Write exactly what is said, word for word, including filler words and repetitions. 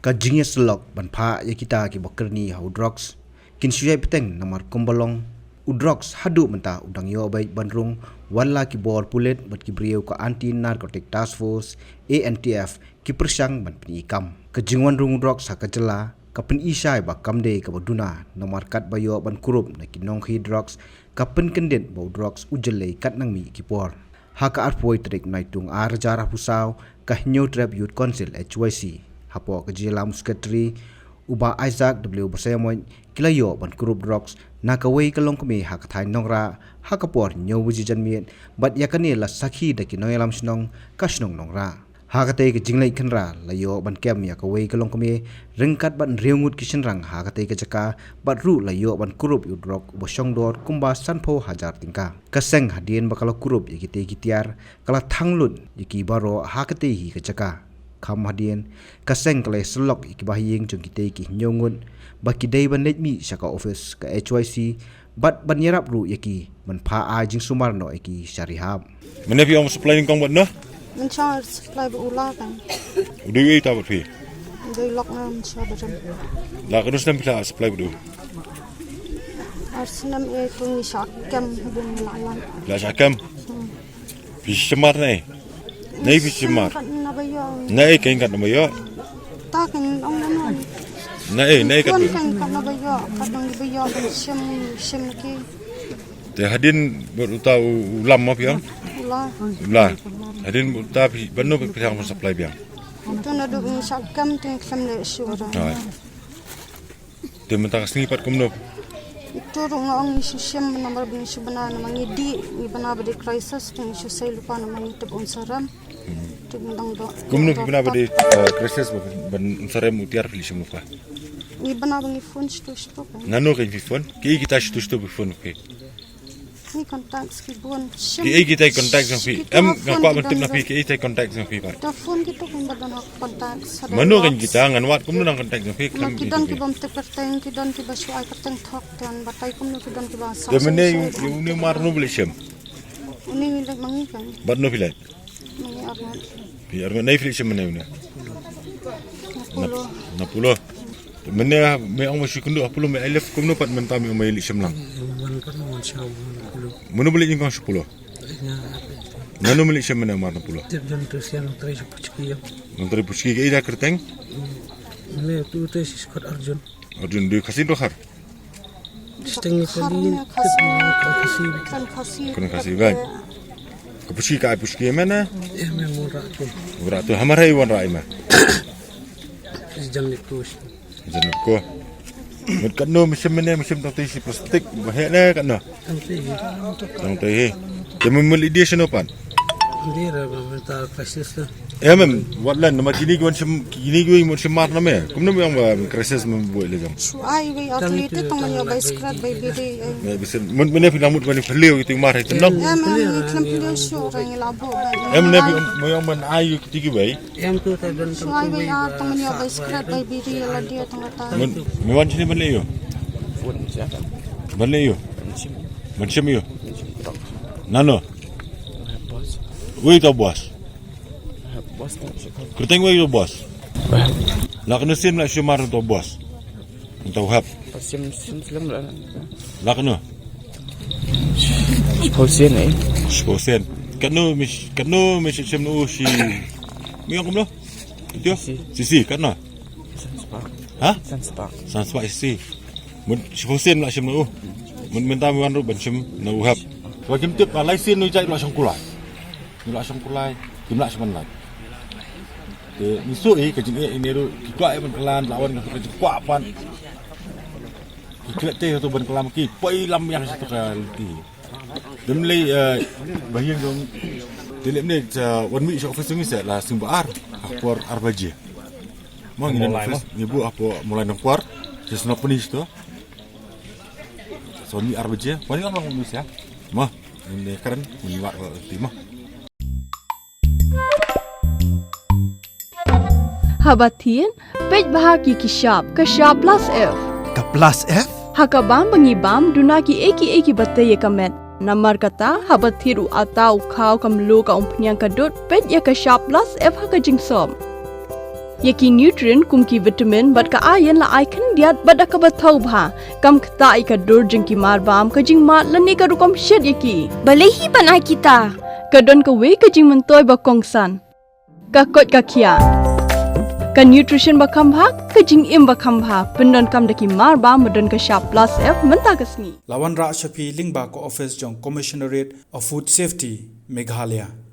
Ka jingïasyllok ban phah ïa kita kiba kyrni ha u drugs kin shu ïai bteng, namar kumba long u drugs haduh mynta u dang ïoh beit ban rung, wat la ki bor pulit bad ki briew ka Anti Narcotic Task Force, A N T F, ki pyrshang ban pyni kam. Ka jingwan rung u drugs ha ka jylla ka pyni shai ba kam dei kaba duna, namar katba ïoh ban kurup na ki nongkhaïi drugs, ka pynkyndit ba u drugs u jyllei katba nang mih ki por. Ha ka arphew tarik Naitung ar hajar arphew saw, ka Hynñiewtrep Youth Council, H Y C, hapoh ka jingïalam u Secretary u Bah Isaac W Basaiawmoit, ki la ïoh ban kurup drugs na kawei ka longkmie ha ka thaiñ Nongrah ha ka por hynñiew baje janmiet, bad ïa kane la sakhi da ki nongïalam shnong ka shnong Nongrah. Ha katei ka jingleit khynra la ïoh ban kem ïa kawei ka longkmie ryngkat bad hynriew ngut ki shynrang ha katei ka jaka, bad ruh la ïoh ban kurup ïa u drok uba shongdor kumba sanphew hajar tyngka. Ka seng hadien ba ka la kurup ïa kitei ki tiar ka la thang lut ïa ki baroh ha katei hi ka jaka. Kham hadien, ka seng ka la ïasyllok ïa kiba ha ïing jong kitei ki hynñiew ngut ba ki dei ban leit mih sha ka office ka H Y C, bad ban ïarap ruh ïa ki ban phah ai jingsumar noh ïa ki sha rehab. Mynne phi ong supply nyngkong bad noh? Mynshwa supply bad u la kan. U dei uei uta bad phi? U dei lok na mynshwa bad ram. La katno snem phi la supply bad u? Ar snem eh, to ngi shah kem bun la lan. La shah kem? Hmm. Phi shim mar ne? Ne phi shim mar? Kat na ba ïoh. Ne, eh, kein kat na ba ïoh. Ta kein ong na non. Ne, eh, ne kat. Wan kein kat na ba ïoh, kat na ba ïoh, ban shim, shim ki. Te hadien bad uta u, u lam ma phi ong? U la. U la. Hadien bad uta phi, bad no phi thang supply biang? To naduh ngi shah kem te ngi khlem leh shuh. Hai. Te mynta ka sngi pat kumno? To ruh nga ong ngi shu shim namar ba ngi shu bna namar ngi dih, ngi bna ba dei crisis te ngi shu sei lypa namar ngi tip un sarem. Hmm. Te ngi dang doh. Kumno phi bna ba dei, eh, crisis ba, ban un sarem u tiar phi leit shim lypa? Ngi bna ba ngi phone shatu shatu kan. Nano kan phi phone? Ki kita shatu shatu phi phone, okay. Ki contacts ki bun. Ki ei kita ki contact jong phi? Em, nga kwah ban tip na phi, ki ei kita ki contact jong phi pat? Da phone kito kin ba don ha contacts. Mano kan kita, ngan wad kumno nang contact jong phi? Ki don ki bym tip kyrteng, ki don kiba shu ai kyrteng thok, te ngan batai kumno ki don kiba. Te mynne ïa une u mar no ba leit shim? Une u leit ma ngi kan. Bad no phi leit? Phi arngut. Phi arngut, ne phi leit shim mynne une? Na Polo. Na Polo. Mynne me ong me shu kynduh ha Polo, me ai left kumno pat mynta me ong me leit shim lang? Wan pat wan sha wan Polo. Mano ba leit nyngkong sha Polo? Nga. Nano me leit shim mynne mar na Polo? Tip jon tu sian nongtrei sha Puchki ïa. Nongtrei Puchki, ki ei da kyrteng? Mynne tu te shi skot Arjun. Arjun, dei Khasi dei Khar? Distinct Khasi, Khasi. Khasi. Khasi. Khasi, kan. Ka Puchki ka ai Puchki ïa me ne? Ïa me, wanrah tu. Wanrah tu, hamar hai wanrah ïa me? Jan ni tu. Jan ni ko. Mut katno me shim mynne, me shim tang te shi plastik, ba heh ne katno? Tang te hi. Tang te hi. Te me mul idea shano pat? Idea ra ba mynta crisis la. Em, em, wat la, namar kine ki wan shim, kine ki wan shim mar na me. Kumno me ong ba crisis me buh ïa la jong? Shu ai wei ar tylli te tang man ïoh bai sikret bai biri, eh. Bai biri. Mut mynne phi la mut ban phylliew ïa ki mar ha ki tynnong. Em, em, ngi khlem phylliew shuh, ngi la buh bai. Em, ne phi, me ong ban ai ïa kiti kiwei. Em, tu te don. Shu ai wei ar tang man ïoh bai sikret bai biri ïa lade tang kata. Mut me wan shane ban leh ïa u? Ban leh ïa u? Ban shim ïa u? Nano? Uei uta u boss? Kyrteng uei uta u boss? La katno sien me la shim mar na uta u boss? Uta u hep. La katno? Shiphew sien, eh. Shiphew sien. Katno me sh-, katno me shim na u shi, me ong kumno? Sisi. Sisi, katno? San spah. Ha? San spah. San spah sisi. Mut shiphew sien me la shim na u. Mut mynta me wan ruh ban shim na u hep. Wat kim tip ba lai sien u jait u la shong kulai. Ngi la shong kulai, kim lah sha ban lait. Te ngi shu i ka jingeh ine ruh, ki kwah ban kylla, la wan ka jingkwah pat. Ki klet te tu ban kylla ma ki, poi lam ïang sha tu ka lynti. Te mynlei, eh, ba ïeng dong. Te lei mynne, eh, wan mih sha office ngi seh la sing ba ar, ha por ar baje. Mo ngi don office, ngi buh ha por Mawlai Nongkwar, sha shnong Pnis tu. So ngi ar baje, wan ngi wan ngi seh. Mo, ngi kren, ngi wad ti mo. Haba thied, peit bha ki ki shap, ka shap plus F. Ka plus F? Ha ka bam ba ngi bam, duna ki ei ki ei kiba tei ïa ka met. Namar kata, haba thied u atta u khaw ka mluh ka umphniang ka dud, peit ïa ka shap plus F ha ka jingsop. Ïa ki nutrient kum ki vitamin bad ka iron la ai khyndiat bad da kaba thaw bha. Kam ktah ïa ka dur jong ki marbam, ka jingmad lane ka rukom shet ïa ki. Balei hi ban ai kita? Ka don kawei ka jingmyntoi ba kongsan. Ka koit ka khiah. Ka nutrition ba kham bha, ka jingim ba kham bha. Pyndonkam da ki marbam ba don ka shap plus F mynta ka sngi. La wanrah sha phi lyngba ka office jong Commissionerate of Food Safety, Meghalaya.